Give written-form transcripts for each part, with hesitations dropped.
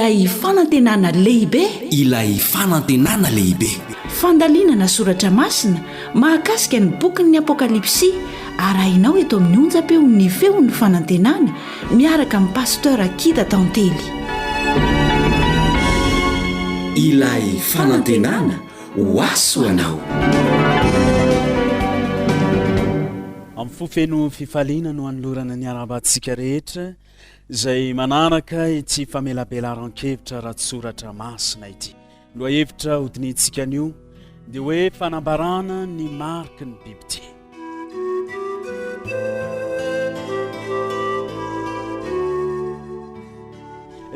Ilay fanantenana lehibe. Ilay fanantenana lehibe. Fandalinana soratra masina mahakasika ny bokin'ny Apokalypsy arahinao eto amin'ny onjam-peon'ny Feon'ny Fanantenana miaraka amin'i Pasteur Akida Tantely. Ilay fanantenana ho ahy ho anao. Amin'ny fo feno fifaliana no anolorana ny arahaba antsika rehetra izay manaraka ity famelabelaran-kevitra ara-tsoratra masina ity. Lohahevitra hodinihintsika anio dia hoe fanambarana ny mariky ny bibidia.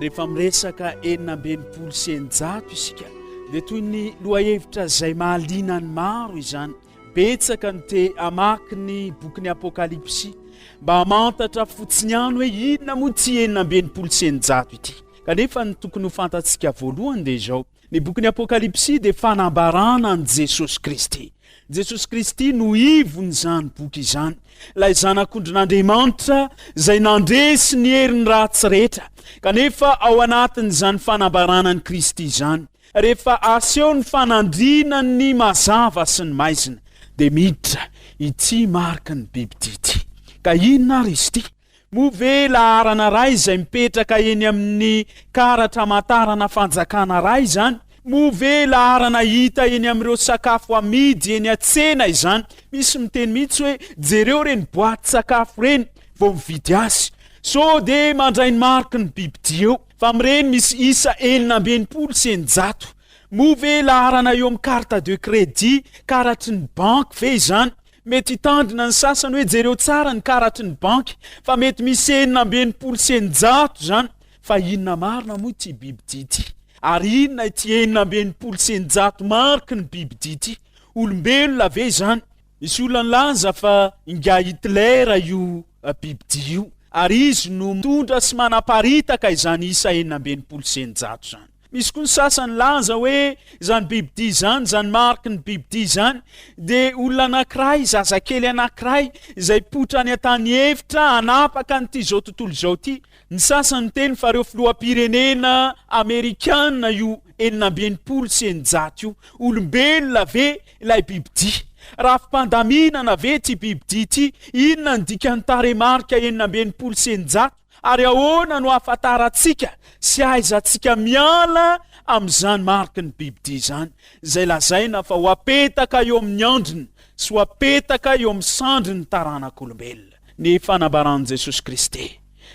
Rehefa miresaka 666 isika dia toy ny lohahevitra izay mahaliana ny maro izany. Betsaka no te hamaky ny bokin'ny Apokalypsy mba hamantatra fotsiny ihany hoe inona moa ity 666 ity. Kanefa ny tokony ho fantatsika voalohany dia izao, ny bokin'ny Apokalypsy dia fanambarana an'i Jesosy Kristy. Jesosy Kristy no ivon'izany boky izany, ilay Zanak'ondrin'Andriamanitra izay nandresy ny herin'ny ratsy rehetra. Kanefa ao anatin'izany fanambarana an'i Kristy izany, rehefa aseho ny fanandriana ny mazava sy ny maizina, dia miditra ity mariky ny bibidia ity. Ka inona ary izy ity? Moa ve laharana iray izay mipetraka eny amin'ny karatra amantarana fanjakana iray izany? Moa ve laharana hita eny amin'ireo sakafo amidy eny an-tsena izany? Misy miteny mihitsy hoe jereo ireny boatin-tsakafo ireny vao mividy azy. Sao dia mandray ny mariky ny bibidia eo. Fa amin'ireny misy isa 666. Moa ve laharana eo amin'ny carte de crédit, karatry ny banky ve izany? Mety hitandrina ny sasany hoe jereo tsara ny karatry ny banky fa mety misy 666 izany. Fa inona marina moa ity bibidia ity? Ary inona ity 666 mariky ny bibidia ity? Olombelona ve izany? Nisy olona nilaza fa ingahy Hitler io bibidia io ary izy no mitondra sy manaparitaka izany isa 666 izany. Misy koa ny sasany nilaza hoe izany bibidia izany, izany mariky ny bibidia izany dia olona anankiray, zazakely anankiray izay hipoitra any an-tany efitra hanapaka an'ity izao tontolo izao ity. Ny sasany niteny fa ireo filoham-pirenena amerikana io 666 io. Olombelona ve ilay bibidia? Rafi-pandaminana ve ity bibidia ity? Inona ny dikan'ny tarehimarika 666? Ary ahoana no ahafantarantsika sy ahaizantsika miala amin'izany mariky ny bibidia izany, izay lazaina fa ho apetaka eo amin'ny andriny sy ho apetaka eo amin'ny sandrin'ny taranak'olombelona? Ny fanambaran'i Jesosy Kristy,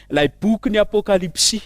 ilay bokin'ny Apokalypsy,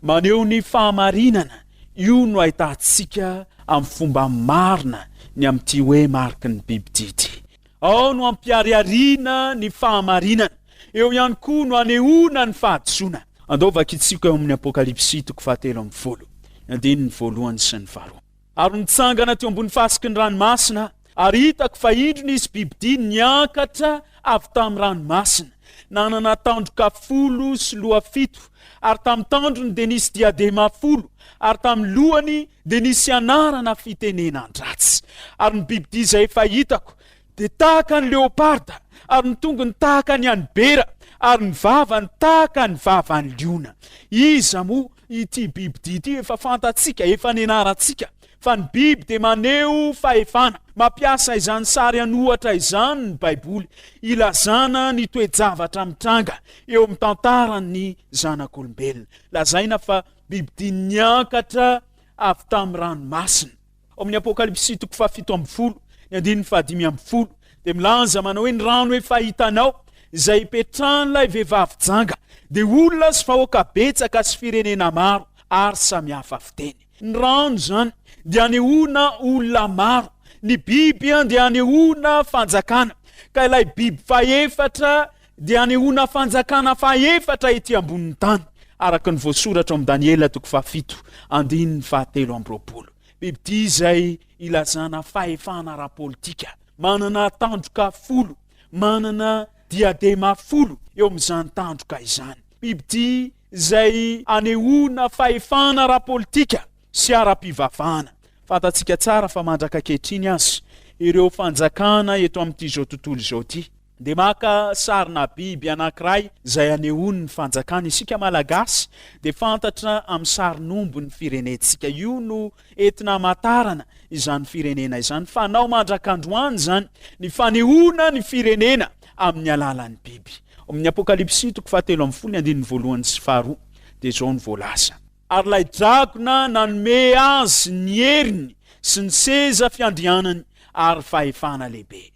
maneho ny fahamarinana, io no ahitantsika amin'ny fomba marina ny amin'ity hoe mariky ny bibidia ity. Ao no ampiharihariana ny fahamarinana. Eo ihany koa no anehoana ny fahadisoana. Andao vakintsika eo amin'ny Apokalypsy toko fahatelo ambin'ny folo, ny andininy voalohany sy ny faharoa. Ary nitsangana teo ambony fasiky ny ranomasina aho, ary hitako fa indro nisy bibidia niakatra avy tamin'ny ranomasina, nanana tandroka folo sy loha fito, ary tamin'ny tandrony dia nisy diadema folo, ary tamin'ny lohany dia nisy anarana fitenenan-dratsy. Ary ny bibidia izay efa hitako dia tahaka ny leoparda, ary ny tongony tahaka ny an'ny bera, ary ny vavany tahaka ny vavan'ny liona. Iza moa ity bibidia ity? Efa fantatsika, efa nianarantsika fa ny biby dia maneho fahefana. Mampiasa izany sary an'ohatra izany ny Baiboly hilazana ny toe-javatra mitranga eo amin'ny tantaran'ny zanak'olombelona. Lazaina fa Bibidia niakatra avy tamin'ny ranomasina. Ao amin'ny Apokalypsy toko faha-17, ny andininy faha-15, dia milaza manao hoe ny rano efa hitanao, izay ipetrahan'ilay vehivavy janga, dia olona sy vahoaka betsaka sy firenena maro ary samihafa fiteny. Ny rano izany dia anehoana olona maro, ny biby dia anehoana fanjakana, ka ilay biby fahefatra dia anehoana fanjakana fahefatra ety ambonin'ny tany, araka ny voasoratra ao amin'ny Daniela toko fahafito, andininy fahatelo amby 20. Bibidia izay ilazana fahefana ara-politika, manana tandroka folo, manana diadema folo eo amin'izany tandroka izany. Bibidia izay anehoana fahefana ara-politika sy ara-pivavahana. Fantatsika tsara fa mandraka ankehitriny aza ireo fanjakana eto amin'ity izao tontolo izao ity. Dia maka sarina biby anankiray izay anehoany ny fanjakany. Isika Malagasy dia fantatra amin'ny sarin'omby ny firenentsika. Io no entina hamantarana izany firenena izany. Fanao mandrak'androany izany ny fanehoana ny firenena amin'ny alalan'ny biby. Ao amin'ny Apokalypsy toko fahatelo ambin'ny folo ny andininy voalohany sy faharoa dia izao no voalaza. Ary ilay dragona nanome azy ny heriny sy ny seza fiandrianany ary fahefana lehibe.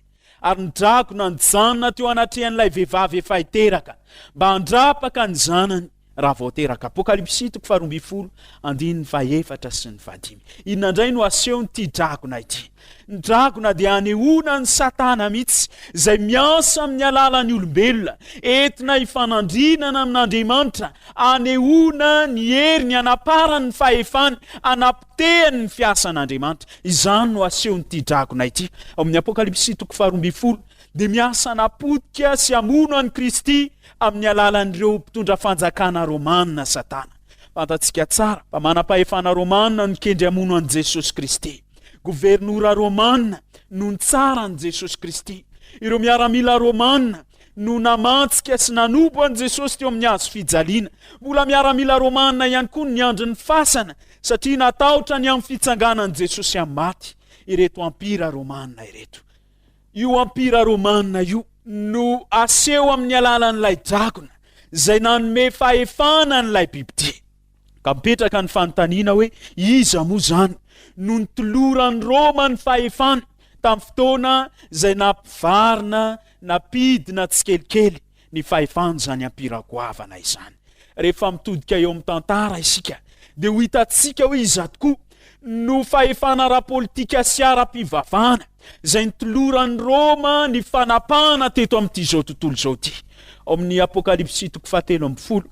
Ary ny dragona nijanona teo anatrehan'ilay vehivavy efa hiteraka, mba handrapaka ny zanany raha vao teraka. Apokalypsy toko faharoa ambin'ny folo, andininy fahefatra sy ny fahadimy. Inona indray no asehon'ity dragona ity? Ny dragona dia anehoana an'i Satana mihitsy, izay miasa amin'ny alalan'ny olombelona, entina hifanandrinana amin'Andriamanitra, anehoana ny heriny, anaparany ny fahefany, anapotehany ny fiasan'Andriamanitra. Izany no asehon'ity dragona ity. Ao amin'ny Apokalypsy toko faharoa ambin'ny folo, dia miasa hanapotika sy hamono an'i Kristy amin'ny alalan'ireo mpitondra fanjakana romana Satana. Fantatsika tsara fa manam-pahefana romana no nikendry hamono an'i Jesosy Kristy. Governora romana no nitsara an'i Jesosy Kristy. Ireo miaramila romana no namantsika sy nanompo an'i Jesosy teo amin'ny hazo fijaliana. Mbola miaramila romana ihany koa no niandry ny fasana satria natahotra ny amin'ny fitsanganan'i Jesosy amin'ny maty ireto ampira romana ireto. Io ampira romana io no aseho amin'ny alalan'ilay dragona izay nanome fahefana an'ilay bibidia. Ka mipetraka ny fanontaniana hoe iza moa izany no nitoloran'i Roma ny fahefana tamin'ny fotoana izay nampivarina nampidina tsikelikely ny fahefan'izany ampira goavana izany. Rehefa mitodika eo amin'ny tantara isika dia ho hitantsika hoe iza tokoa no fahefana ara-politika sy ara-pivavahana izay nitoloran'i Roma ny fanapahana teto amin'ity izao tontolo izao ity. Ao amin'ny Apokalypsy toko fahatelo ambin'ny folo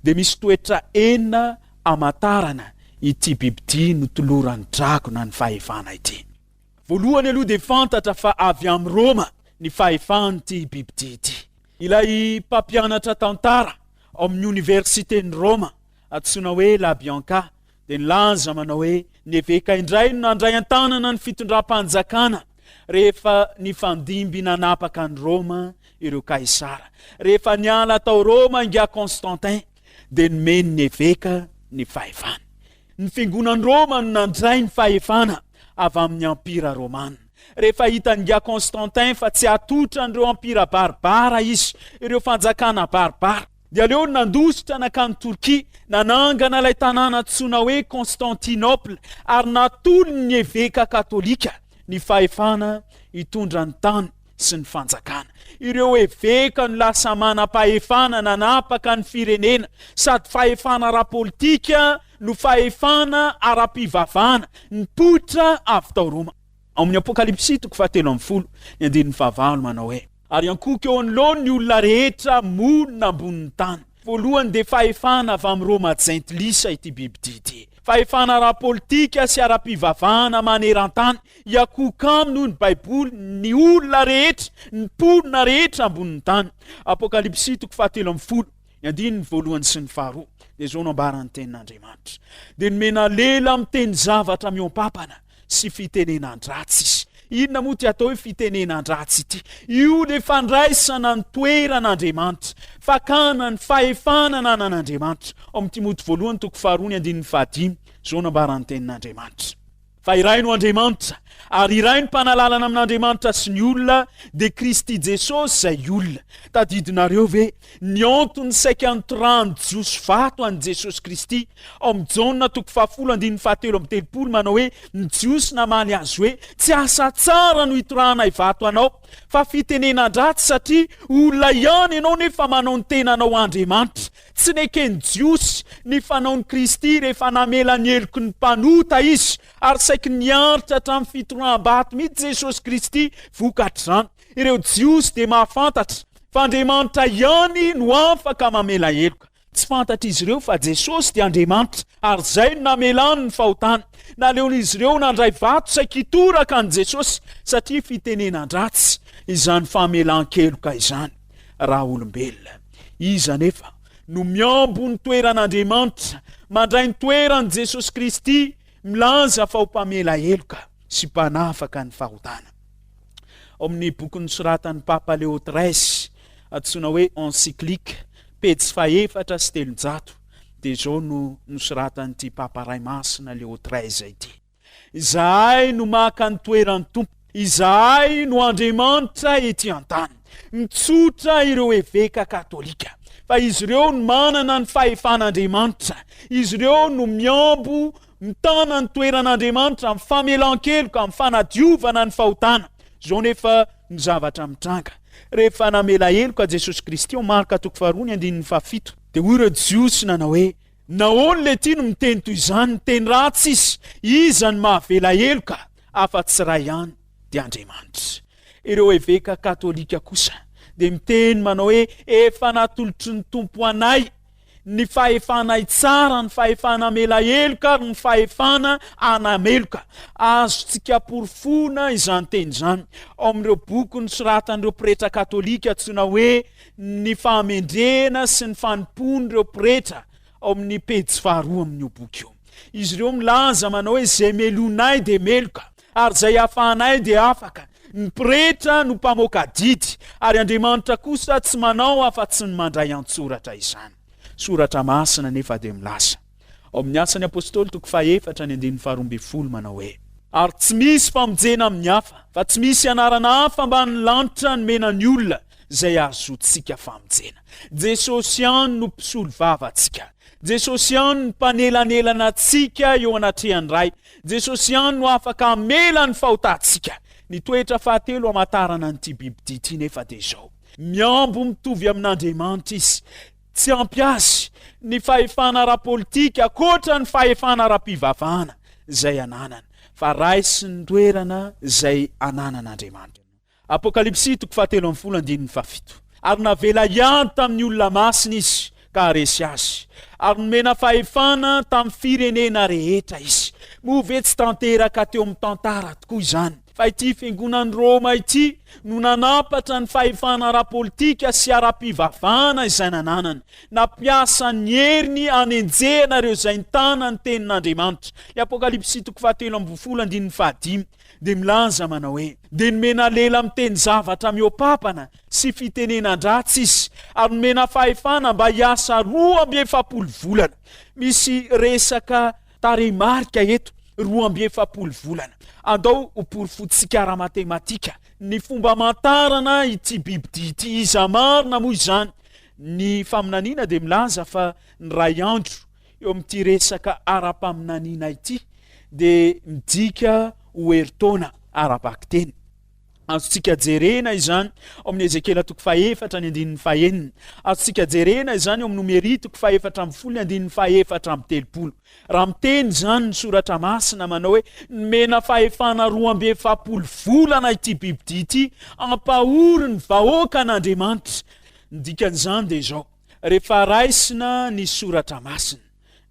dia misy toetra enina hamantarana ity bibidia notoloran'ny dragona ny fahefana ity. Voalohany aloha dia fantatra fa avy amin'i Roma ny fahefan'ity bibidia ity. Ilay mpampianatra tantara ao amin'ny oniversiten'i Roma antsoina hoe La Bianca dia nilaza manao hoe ny eveka indray no nandray an-tanana ny fitondram-panjakana rehefa nifandimby nanapaka an'i Roma ireo Kaisara. Rehefa niala tao Roma ingahy Constantin dia nomeny ny eveka ny fahefana. Ny fiangonan'i Roma no nandray ny fahefana avy amin'ny Ampira Romana. Rehefa hitan'ingahy Constantin fa tsy hatotra an'ireo ampira barbara izy, ireo fanjakana barbara, dia aleony nandositra nankany Torkia, nanangana ilay tanàna antsoina hoe Constantinople ary natolony ny eveka katolika ny fahefana hitondra ny tany sy ny fanjakana. Ireo eveka no lasa manam-pahefana nanapaka ny firenena, sady fahefana ara-politika no fahefana ara-pivavahana nipoitra avy tao Roma. Ao amin'ny Apokalypsy toko fahatelo ambin'ny folo, ny andininy fahavalo manao hoe. Ary hankohoka eo anoloany ny olona rehetra monina ambonin'ny tany. Voalohany dia fahefana avy amin'i Roma jentilisa ity bibidia ity. Fahefana ara-politika sy ara-pivavahana maneran-tany. Hiankohoka aminy hoy ny Baiboly ny olona rehetra, ny mponina rehetra ambonin'ny tany. Apokalypsy toko fahatelo ambin'ny folo, ny andininy voalohany sy ny faharoa. Dia izao no ambaran'ny tenin'Andriamanitra. Dia nomena lela miteny zavatra mihoam-pampana sy fitenenan-dratsy izy. Inona moa ity atao hoe fitenenan-dratsy ity? Io ilay fandraisana ny toeran'Andriamanitra, fakana ny fahefana ananan'Andriamanitra. Ao amin'ny Timoty voalohany toko faharoa ny andininy fahadimy, izao no ambaran'ny tenin'Andriamanitra. Fa iray no Andriamanitra, ary iray ny mpanalalana amin'Andriamanitra sy ny olona, dia Kristy Jesosy izay olona. Tadidinareo ve ny antony saika nitorahan'ny Jiosy vato an'i Jesosy Kristy? Ao amin'ny Jaona toko fahafolo andininy fahatelo amby telopolo manao hoe, Ny Jiosy namaly azy hoe, Tsy asa tsara no itorahanay vato anao, fa fitenenan-dratsy, satria olona ihany ianao nefa manao ny tenanao ho Andriamanitra. Tsy neken'ny Jiosy ny fanaon'i Kristy rehefa namela ny heloky ny mpanota Izy, ary saiky niaritra hatramin'ny fitoraham-bato mihitsy Jesosy Kristy vokatr'izany. Ireo Jiosy dia mahafantatra fa Andriamanitra ihany no afaka mamela heloka. Tsy fantatr'izy ireo fa Jesosy dia Andriamanitra, ary izay no namelany ny fahotany. Naleon'izy ireo nandray vato saiky hitoraka an'i Jesosy, satria fitenenan-dratsy izany famelan-keloka izany raha olombelona. Iza anefa no miambo ny toeran'Andriamanitra, mandray ny toeran'i Jesosy Kristy, milaza fa ho mpamela heloka sy mpanafaka ny fahotana? Ao amin'ny boky nosoratan'ny Papa Léo treize, antsoina hoe Encyclique, pejy faha-304, dia izao no nosoratan'ity Papa Ray Masina Léo treize ity. Izahay no maka ny toeran'ny Tompo. Izahay no Andriamanitra ety an-tany. Mitsotra ireo eveka katolika fa izy ireo no manana ny fahefan'Andriamanitra. Izy ireo no miambo mitana ny toeran'Andriamanitra amin'ny famelan-keloka, amin'ny fanadiovana ny fahotana. Izao nefa no zavatra mitranga. Rehefa namela heloka Jesosy Kristy ao Marka toko faharoa ny andininy fahafito, dia hoy ireo Jiosy nanao hoe, Nahoana ilay no miteny toy izany? Miteny ratsy izy. Iza no mahavela heloka afa-tsy Ray ihany, dia Andriamanitra. Ireo eveka katolika kosa dia miteny manao hoe, Efa natolotry ny Tompo anay ny fahefana hitsara, ny fahefana hamela heloka ary ny fahefana hanameloka. Azontsika porofoina izany teny izany ao amin'ireo boky nosoratan'ireo pretra katolika antsoina hoe Ny fahamendrehana sy ny fanompoan'ireo pretra ao amin'ny pejy faharoa amin'io boky io. Izy ireo milaza manao hoe izay melohinay dia meloka ary izay afahanay dia afaka. Ny pretra no mpamoaka didy ary Andriamanitra kosa tsy manao afa-tsy ny mandray an-tsoratra izany. Soratra masina anefa dia milaza ao amin'ny Asan'ny Apostoly toko fahefatra ny andininy faharoa manao hoe. Ary tsy misy famonjena amin'ny hafa, fa tsy misy anarana hafa ambanin'ny lanitra nomena ny olona izay ahazoantsika famonjena. Jesosy ihany no mpisolo vava antsika. Jesosy ihany no mpanelanelana antsika eo anatrehan'ny Ray. Jesosy ihany no afaka hamela ny fahotantsika. Ny toetra fahatelo hamantarana an'ity bibidia ity nefa dia izao, mihambo mitovy amin'Andriamanitra izy. Tsy ampy azy ny fahefana ara-politika ankoatra ny fahefana ara-pivavahana izay ananany, fa raisiny ny toerana izay ananan'Andriamanitra. Apokalypsy toko fahatelo ambin'ny folo andininy fahafito. Ary navela hiady tamin'ny olona masina izy ka haharesy azy, ary nomena fahefana tamin'ny firenena rehetra izy. Moa ve tsy tanteraka teo amin'ny tantara tokoa izany fa ity fiangonan'i Roma ity no nanampatra ny fahefana ara-politika sy ara-pivavahana izay nananany, nampiasa ny heriny hanenjehana ireo izay nitana ny tenin'Andriamanitra? Ny Apokalypsy toko fahatelo ambin'ny folo andininy fahadimy. dia milaza manao hoe, Dia nomena lela miteny zavatra mihoa-papana sy fitenenan-dratsy izy, ary nomena fahefana mba hiasa 42 volana. Misy resaka tarehimarika eto, 42 volana. Andao ho porofointsika ara-matematika ny fomba amantarana ity bibidia ity. Iza marina moa izany? Ny faminaniana dia milaza fa ny ray andro eo amin'ity resaka ara-paminaniana ity dia midika ho herintaona ara-bakiteny. Azontsika jerena izany ao amin'ny Ezekiela toko fahefatra ny andininy fahenina. Azontsika jerena izany ao amin'ny Nomeria toko faha-14 ny andininy faha-34. Raha miteny izany ny soratra masina manao hoe nomena fahefana 42 volana ity bibidia ity hampahory ny vahoakan'Andriamanitra. Ny dikan'izany dia izao, Rehefa raisina ny soratra masina,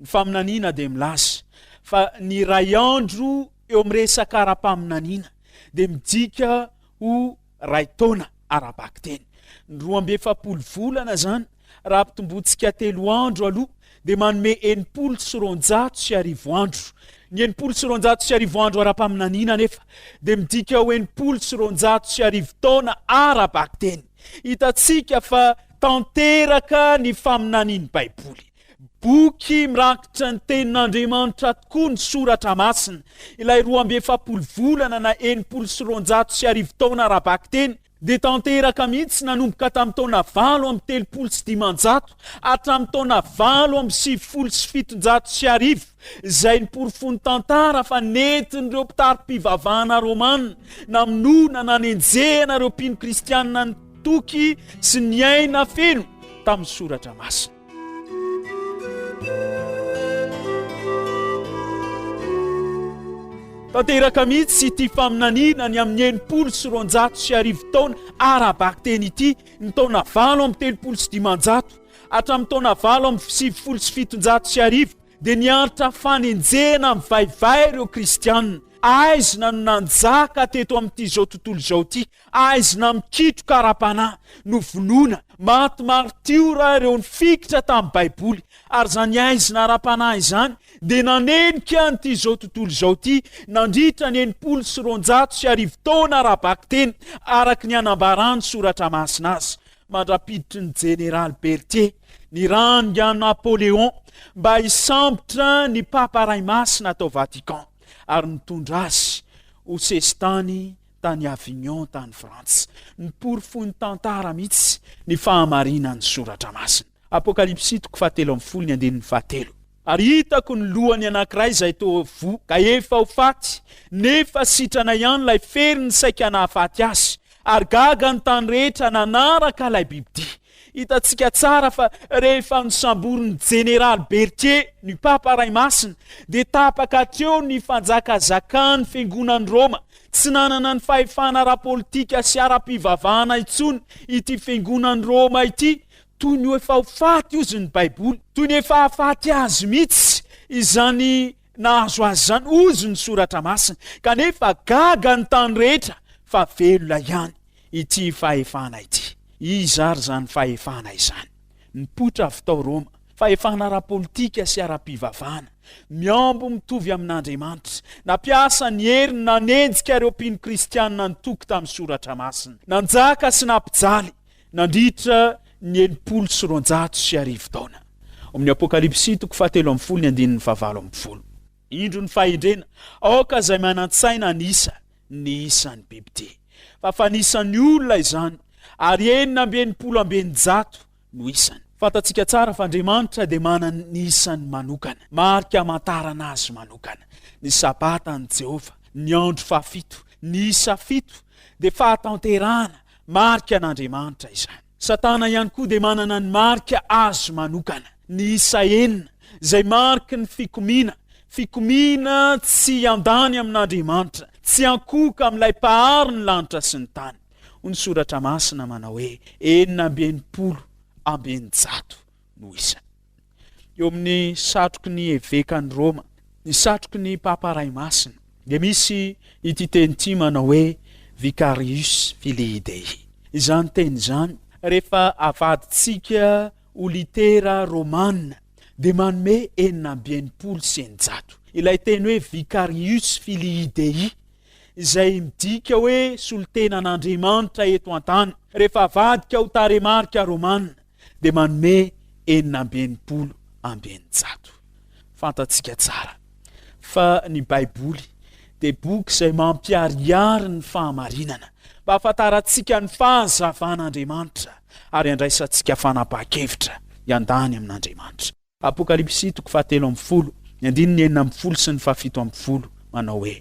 ny faminaniana dia milaza fa ny iray andro eo amin'ny resaka ara-paminaniana dia midika ho ray taona ara-bakiteny. Ny 42 volana izany, raha ampitombointsika telo andro aloha, dia manome 1260 andro. Ny 1260 andro ara-paminaniana anefa dia midika ho 1260 taona ara-bakiteny. Hitantsika fa tanteraka ny faminanian'ny Baiboly. Boky mirakitra ny Tenin'Andriamanitra tokoa ny Soratra Masina. Ilay 42 volana na 1260 taona ara-bakiteny dia tanteraka mihitsy nanomboka tamin'ny taona 538 hatramin'ny taona 1798, izay noporofoin'ny tantara fa nentin'ireo mpitari-pivavahana romana namonoana nanenjehana ireo mpino kristianina nitoky sy niaina feno tamin'ny Soratra Masina. Tanteraka mihitsy ity faminaniana ny amin'ny 1260 taona ara-bakiteny ity ny taona 538 hatramin'ny taona 1798 dia niaritra fanenjehana mivaivay ireo kristianina. Aizina no nanjaka teto amin'ity izao tontolo izao ity, aizina mikitroka ara-panahy, novonoina, maty maritiora ireo nifikitra tamin'ny Baiboly, ary izany aizina ara-panahy izany dia nanenika an'ity izao tontolo izao ity nandritra ny 1260 taona ara-bakiteny araka ny anambaran'ny Soratra Masina azy, mandra-piditry ny Jeneraly Berthier nirahan'i Napoléon mba hisambotra ny Papa Ray Masina tao Vatican ary nitondra azy ho sesitany tany Avignon tany Frantsa. Noporofoin'ny tantara mihitsy ny fahamarinan'ny Soratra Masina. Apokalypsy toko fahatelo ambin'ny folo ny andininy fahatelo. Ary hitako ny lohany anankiray izay toa voa ka efa ho faty, nefa sitrana ihany ilay feriny saika nahafaty azy, ary gaga ny tany rehetra nanaraka ilay bibidia. Hitantsika tsara fa rehefa nosamborin'ny Jeneraly Berthier ny Papa Ray Masina dia tapaka hatreo ny fanjakazakan'ny Fiangonan'i Roma. Tsy nanana ny fahefana ara-politika sy ara-pivavahana intsony ity Fiangonan'i Roma ity. Toy ny efa ho faty hozy ny Baiboly. Toy ny efa hahafaty azy mihitsy izany nahazo azy izany hozy ny Soratra Masina. Kanefa gaga ny tany rehetra fa velona ihany. ity fahefana ity. Iza ary izany fahefana izany? Nipoitra avy tao Roma, fahefana ara-politika sy ara-pivavahana, mihambo mitovy amin'Andriamanitra, nampiasa ny heriny nanenjika ireo mpino kristianina nitoky tamin'ny Soratra Masina, nanjaka sy nampijaly nandritra ny 1260 taona. Ao amin'ny Apokalypsy toko fahatelo ambin'ny folo ny andininy fahavalo ambin'ny folo. Indro ny fahendrena, aoka izay manan-tsaina hanisa ny isan'ny bibidia. Fa fanisan'ny olona izany, ary 666 no isany. Fantatsika tsara fa Andriamanitra dia manana ny isany manokana, marika amantarana azy manokana. Ny Sabatan'i Jehovah, ny andro fahafito, ny isa fito, dia fahatanterahana, marika an'Andriamanitra izany. Satana ihany koa dia manana ny marika azy manokana, ny isa enina, izay mariky ny fikomiana, fikomiana tsy hiandany amin'Andriamanitra, tsy hiankohoka amin'ilay Mpahary ny lanitra sy ny tany. Hoy ny Soratra Masina manao hoe, 666 no isany. Eo amin'ny satroky ny evekan'i Roma, ny satroky ny Papa Ray Masina, dia misy ity teny ity manao hoe Vicarius Filii Dei. Izany teny izany, rehefa avadintsika ho litera romana, dia manome 666. Ilay teny hoe Vicarius Filii Dei, izay midika hoe solontenan'Andriamanitra eto an-tany, rehefa avadika ho tarehimarika romana, dia manome 666. Fantatsika tsara fa ny Baiboly dia boky izay mampiharihary ny fahamarinana mba hahafantarantsika ny fahazavan'Andriamanitra ary handraisantsika fanapahan-kevitra hiandany amin'Andriamanitra. Apokalypsy toko fahatelo ambin'ny folo, ny andininy 16 sy ny faha-17 manao hoe.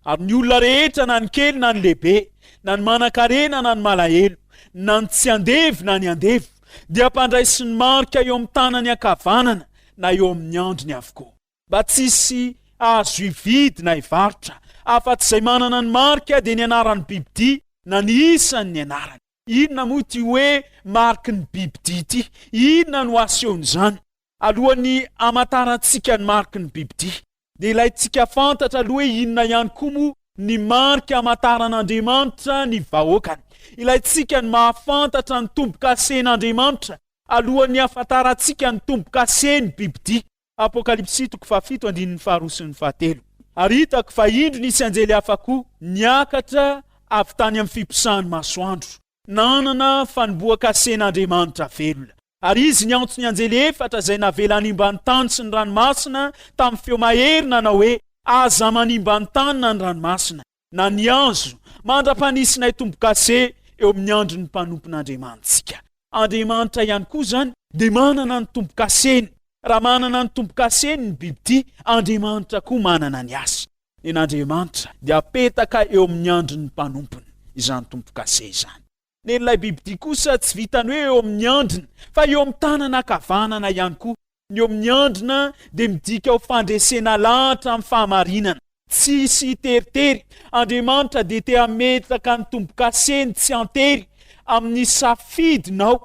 Ary ny olona rehetra na ny kely na ny lehibe, na ny manan-karena na ny malahelo, na ny tsy andevo na ny andevo, dia hampandraisy ny marika eo amin'ny tanany ankavanana na eo amin'ny andriny avokoa, mba tsy hisy azo hividy na hivarotra, afa-tsy izay manana ny marika dia ny anaran'ny bibidia na ny isan'ny anarany. Inona moa ity hoe mariky ny bibidia ity? Inona no asehon'izany? Alohan'ny hamantarantsika ny mariky ny bibidia, dia ilaintsika fantatra aloha hoe inona ihany koa moa ny marika hamantaran'Andriamanitra ny vahoakany. Ilaintsika ny mahafantatra ny tombo-kasen'Andriamanitra alohan'ny hahafantarantsika ny tombo-kasen'ny bibidia. Apokalypsy toko fahafito andininy faharoa sy ny fahatelo. Ary hitako fa indro nisy anjely hafa koa niakatra avy tany amin'ny fiposahan'ny masoandro, nanana fanombohan-kasen'Andriamanitra velona. Ary izy niantso ny anjely efatra izay navela hanimba ny tany sy ny ranomasina tamin'ny feo mahery nanao hoe, Aza manimba ny tany na ny ranomasina, na ny hazo, mandra-panisinay tombo-kase eo amin'ny andron'ny mpanompon'Andriamanitsika. Andriamanitra ihany koa izany dia manana ny tombo-kaseny. Raha manana ny tombo-kaseny ny bibidia, Andriamanitra koa manana ny azy. Nen'Andriamanitra dia apetaka eo amin'ny andron'ny mpanompony izany tombo-kase izany. Nen'ilay bibidia kosa tsy vitan'ny hoe eo amin'ny andriny fa eo amin'ny tanana ankavanana ihany koa. Ny eo amin'ny andrina dia midika ho fandresena lahatra amin'ny fahamarinana. Tsy hisy hiteritery. Andriamanitra dia te hametraka ny tombo-kaseny tsy an-tery amin'ny safidinao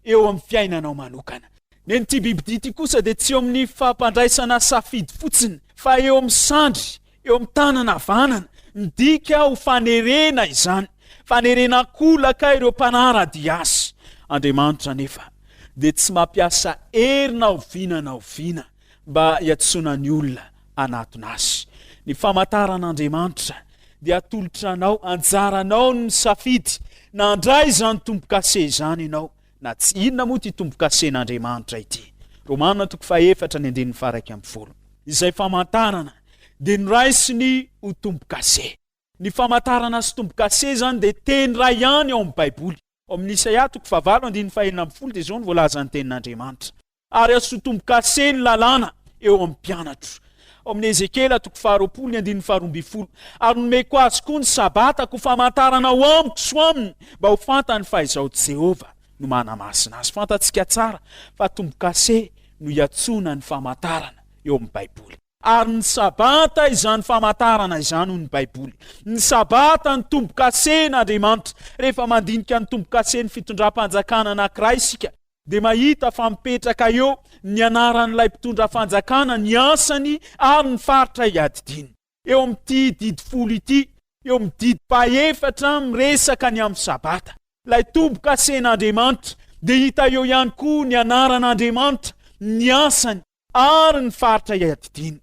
eo amin'ny fiainanao manokana. Nen'ity bibidia ity kosa dia tsy eo amin'ny fampandraisana safidy fotsiny fa eo amin'ny sandry. eo amin'ny tanana havanana. Midika ho fanerena izany, fanerena an-kolaka ireo mpanara-dia azy. Andriamanitra anefa dia tsy mampiasa hery na oviana na oviana mba hiantsoana ny olona hanatona azy. Ny famantaran'Andriamanitra dia atolotra anao, anjaranao ny misafidy na handray izany tombo-kase izany ianao na tsy. Inona moa ity tombo-kasen'Andriamanitra ity? Romana toko fahefatra ny andininy faha-11. Izay famantarana dia noraisiny ho tombo-kase. Ny famantarana sy tombo-kase izany dia teny iray ihany ao amin'ny Baiboly. Ao amin'ny Isaia toko fahavalo andininy fahenina ambin'ny folo dia izao no voalazan'ny tenin'Andriamanitra. Ary azo tombo-kase ny lalàna eo amin'ny mpianatro. Ao amin'ny Ezekiela toko faharoapolo ny andininy faharoa ambin'ny folo, Ary nomeko azy koa ny Sabatako ho famantarana ho amiko sy ho aminy, mba ho fantany fa Izaho Jehovah no manamasina azy. Fantatsika tsara fa tombo-kase no iantsoana ny famantarana eo amin'ny Baiboly. Ary ny Sabata izany famantarana izany, hoy ny Baiboly. Ny Sabata ny tombo-kasen'Andriamanitra. Rehefa mandinika ny tombo-kasen'ny fitondram-panjakana anankiray isika, dia mahita fa mipetraka eo ny anaran'ilay mpitondra fanjakana, ny asany ary ny faritra iadidiany. Eo amin'ity didy folo ity, eo amin'ny didy fahefatra miresaka ny amin'ny Sabata, ilay tombo-kasen'Andriamanitra, dia hita eo ihany koa ny anaran'Andriamanitra, ny asany ary ny faritra iadidiany.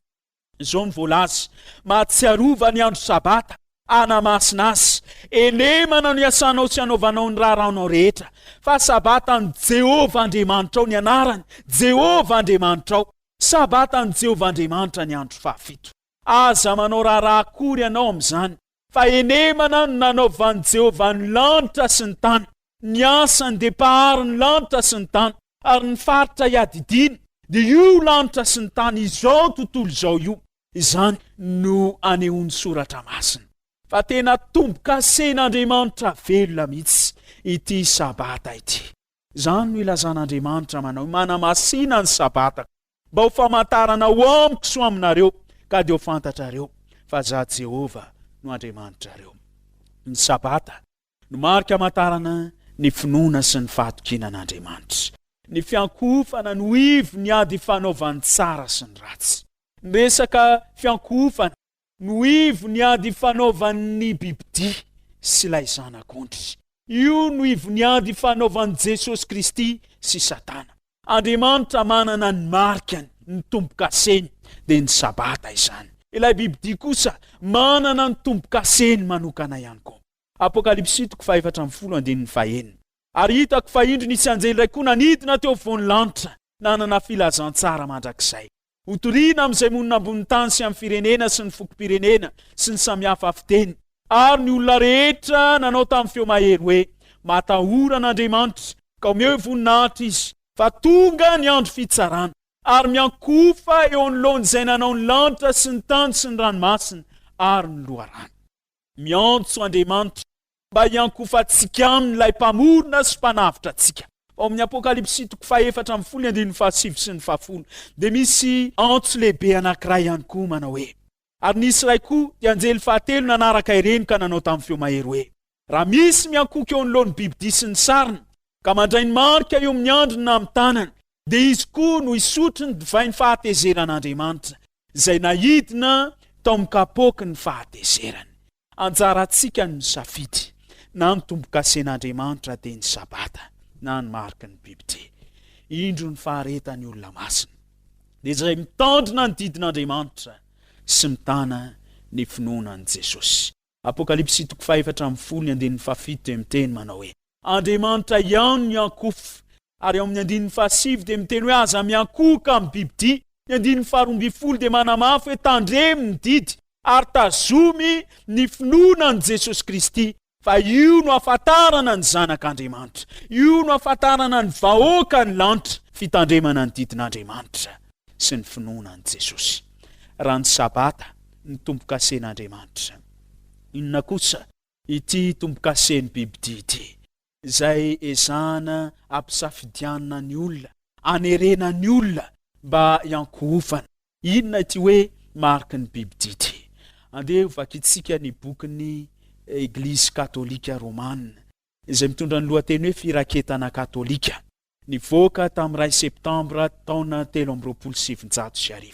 Izao no voalaza, Mahatsiarova ny andro Sabata, hanamasina azy. Elemana no iasanao sy anaovanao ny raharahanao rehetra, fa Sabatan'i Jehovah Andriamanitrao ny anarany, Jehovah Andriamanitrao. Sabatan'i Jehovah Andriamanitra ny andro fahafito. Aza manao raharaha akory ianao amin'izany, fa elemana no nanaovan'i Jehovah ny lanitra sy ny tany. Ny asany dia mpahary ny lanitra sy ny tany, ary ny faritra iadidiany dia io lanitra sy ny tany izao tontolo izao io. Izany no anehoan'ny Soratra Masina fa tena tombo-kasen'Andriamanitra velona mihitsy ity Sabata ity. Izany no ilazan'Andriamanitra manao hoe, Manamasina ny Sabatako, mba ho famantarana ho amiko sy ho aminareo, ka dia ho fantatrareo fa Izaho Jehovah no Andriamanitrareo. Ny Sabata no marika amantarana ny finoana sy ny fahatokiana an'Andriamanitra. Ny fiankohofana no ivon'ny ady ifanaovan'ny tsara sy ny ratsy. Ny resaka fiankohofana no ivon'ny ady ifanaovan'ny bibidia sy ilay Zanak'ondry. Io no ivon'ny ady ifanaovan'i Jesosy Kristy sy Satana. Andriamanitra manana ny marikany, ny tombo-kaseny, dia ny Sabata izany. Ilay bibidia kosa manana ny tombo-kaseny manokana ihany koa. Apokalypsy toko fahefatra ambin'ny folo andininy fahenina. Ary hitako fa indro nisy anjely iray koa nanidina teo afovoan'ny lanitra, nanana filazantsara mandrakizay. Hotorina amin'izay monina ambonin'ny tany sy amin'ny firenena sy ny fokom-pirenena sy ny samihafa fiteny, ary ny olona rehetra nanao tamin'ny feo mahery hoe, Matahora an'Andriamanitra, ka omeo voninahitra Izy, fa tonga ny andro fitsarana, ary miankohofa eo anoloan'izay nanao ny lanitra sy ny tany sy ny ranomasina ary ny loharano. Miantso Andriamanitra mba hiankofantsika aminy ilay Mpamorona sy Mpanavotra antsika. Ao amin'ny Apokalypsy toko fahefatra ambin'ny folo ny andininy fahasivy sy ny fahafolo dia misy antso lehibe anankiray ihany koa manao hoe, Ary nisy iray koa, dia anjely fahatelo nanaraka ireny ka nanao tamin'ny feo mahery hoe, Raha misy miankohoka eo anoloan'ny bibidia sy ny sariny, ka mandray ny marika eo amin'ny andriny na amin'ny tanany, dia izy koa no hisotro ny divain'ny fahatezeran'Andriamanitra, izay naidina tao amin'ny kapoaky ny fahatezerany. Anjarantsika ny misafidy, na ny tombo-kasen'Andriamanitra dia ny Sabata, na ny mariky ny bibidia. Indro ny faharetan'ny olona masina, dia izay mitandrina ny didin'Andriamanitra sy mitana ny finoana an'i Jesosy. Apokalypsy toko fahefatra ambin'ny folo ny andininy fahafito dia miteny manao hoe. Andriamanitra ihany no miankohofa. Ary ao amin'ny andininy fahasivy dia miteny hoe aza miankohoka amin'ny bibidia. Ny andininy faharoa ambin'ny folo dia manamafy hoe tandremo ny didy ary tazomy ny finoana an'i Jesosy Kristy fa io no ahafantarana ny zanak'Andriamanitra. Io no ahafantarana ny vahoaka ny lanitra, fitandremana ny didin'Andriamanitra sy ny finoana an'i Jesosy. Raha ny Sabata no tombokasen'Andriamanitra, inona kosa ity tombokasen'ny bibidia ity, izay ezahana ampisafidianina ny olona, anerena ny olona mba hiankohofana. Inona ity hoe mariky ny bibidia ity? Andeha hovakintsika ny bokin'ny Eglizy Katolika Romana, izay mitondra ny lohateny hoe Firaketana Katolika. Nivoaka tamin'ny iray septambra taona 1923.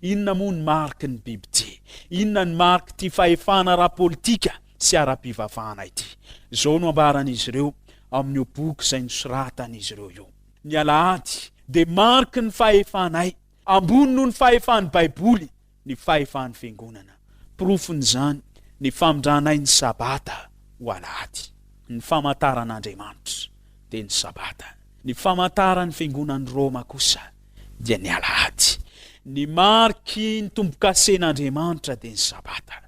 Inona moa ny mariky ny bibidia? Inona ny marik'ity fahefana ara-politika sy ara-pivavahana ity? Izao no ambaran'izy ireo ao amin'io boky izay nosoratan'izy ireo io, Ny alahady dia mariky ny fahefanay, ambony noho ny fahefan'ny Baiboly ny fahefan'ny Fiangonana. Porofon'izany ny famindranay ny Sabata ho alahady. Ny famantaran'Andriamanitra dia ny Sabata. Ny famantaran'ny Fiangonan'i Roma kosa dia ny alahady. Ny mariky ny tombokasen'Andriamanitra dia ny Sabata.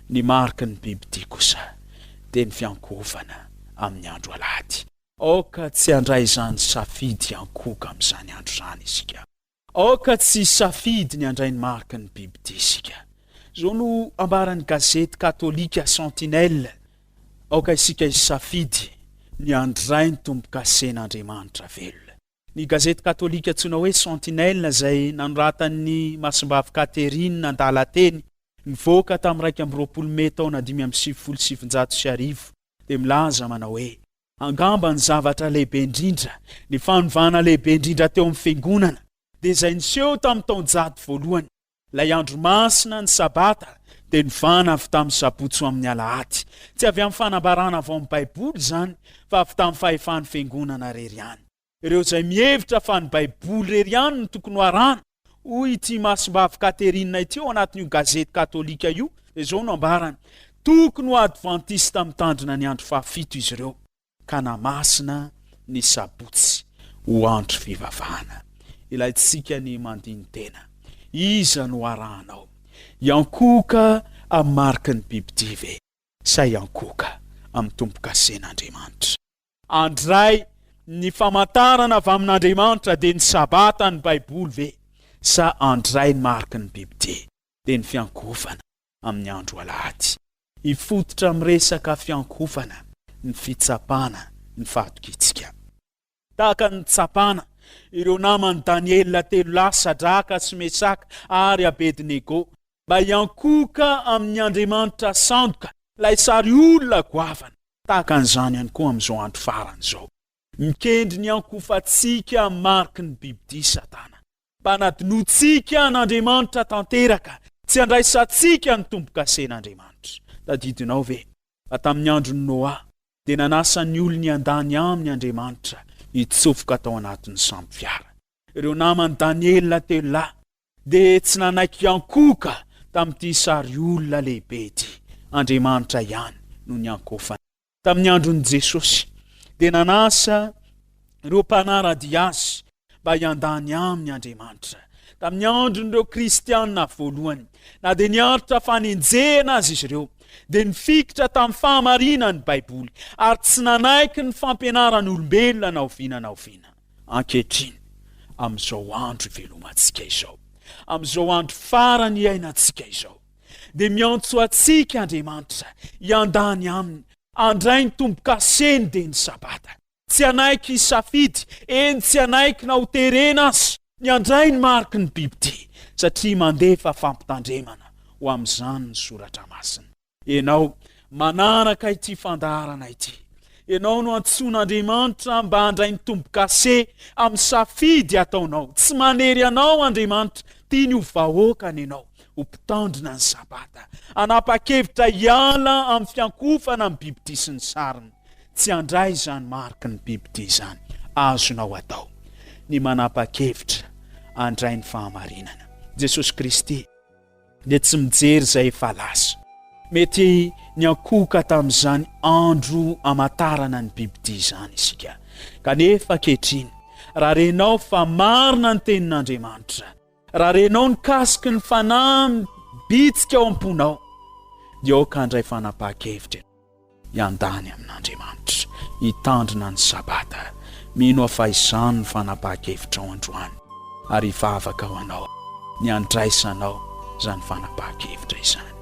Ny mariky ny bibidia kosa dia ny fiankohofana amin'ny andro alahady. Aoka tsy handray izany safidy hiankohoka amin'izany andro izany isika. Aoka tsy hisafidy ny handray ny mariky ny bibidia isika. Izao no ambaran'ny gazety katolika Sentinelle, Aoka isika hisafidy ny handray ny tombo-kasen'Andriamanitra velona. Ny gazety katolika antsoina hoe Sentinelle izay nanoratan'i Masimbavy Catherine andalan-teny, nivoaka tamin'ny 21 Mey taona 1995, dia milaza manao hoe, Angamba ny zavatra lehibe indrindra, ny fanovana lehibe indrindra teo amin'ny Fiangonana, dia izay niseho tamin'ny taonjato voalohany. Ilay andro masina, ny Sabata, dia novana avy tamin'ny Sabotsy ho amin'ny Alahady. Tsy avy amin'ny fanambarana avy ao amin'ny Baiboly izany, fa avy tamin'ny fahefan'ny Fiangonana irery ihany. Ireo izay mihevitra fa ny Baiboly irery ihany no tokony ho arahana, hoy ity Masimbavy Catherine ity ao anatin'io gazety katolika io, dia izao no ambarany, Tokony ho Advantista mitandrina ny andro fahafito izy ireo, ka namasina ny sabotsy ho andro fivavahana. Ilaintsika ny mandini-tena. Iza no arahanao? Hiankohoka amin'ny mariky ny bibidia ve, sa hiankohoka amin'ny tombo-kasen'Andriamanitra? Handray ny famantarana avy amin'Andriamanitra dia ny Sabata ny Baiboly ve sa handray ny mariky ny bibidia dia ny fiankohofana amin'ny andro alahady? Hifototra amin'ny resaka fiankohofana ny fitsapana ny fahatokiantsika. Tahaka ny nitsapana ireo naman'i Daniela telo lahy, Sadraka sy Mesaka ary Abednego, mba hiankohoka amin'ny andriamanitra sandoka, ilay sary olona goavana. Tahaka an'izany ihany koa amin'izao andro farany izao. Mikendry ny hankofantsika amin'ny mariky ny bibidia Satana, mba hanadinoantsika an'Andriamanitra tanteraka, tsy handraisantsika ny tombo-kasen'Andriamanitra. Tadidinao ve fa tamin'ny andron'i Noa, dia nanasa ny olony handany aminy Andriamanitra hitsofoka tao anatin'ny sambo fiara? Ireo naman'i Daniela telo lahy dia tsy nanaiky hiankohoka tamin'ity sary olona lehibe ity. Andriamanitra ihany no niankohofany. Tamin'ny andron'i Jesosy, dia nanasa ireo mpanara-dia azy mba hiandany aminy Andriamanitra. Tamin'ny andron'ireo Kristianina voalohany, na dia niaritra fanenjehana aza izy ireo, dia nifikitra tamin'ny fahamarinan'ny Baiboly ary tsy nanaiky ny fampianaran'olombelona na oviana na oviana. Ankehitriny, amin'izao andro ivelomantsika izao, amin'izao andro farany iainantsika izao, dia miantso antsika Andriamanitra hiandany Aminy, handray ny tombo-kaseny dia ny Sabata. Tsy hanaiky hisafidy, eny tsy hanaiky na ho terena aza, ny handray ny mariky ny bibidia, satria mandefa fampitandremana ho amin'izany ny Soratra Masina. Ianao manaraka ity fandaharana ity. Ianao no antsoin'Andriamanitra mba handray ny tombo-kase amin'ny safidy ataonao. Tsy manery anao Andriamanitra, tiany ho vahoakany ianao, ho mpitandrina ny Sabata. Hanapa-kevitra hiala amin'ny fiankohofana amin'ny bibidia sy ny sariny. Tsy handray izany mariky ny bibidia izany. Azonao atao ny manapa-kevitra handray ny fahamarinana. Jesosy Kristy. dia tsy mijery izay efa lasa. Mety niankohoka tamin'izany andro hamantarana ny bibidia izany isika. Kanefa ankehitriny, raha renao fa marina ny tenin'Andriamanitra, raha renao ny kasiky ny Fanahy mibitsika ao am-ponao, dia aoka handray fanapahan-kevitra ianao. Hiandany amin'Andriamanitra, hitandrina ny Sabata. Mino aho fa izany no fanapahan-kevitrao androany, ary hivavaka ho anao ny handraisanao izany fanapahan-kevitra izany.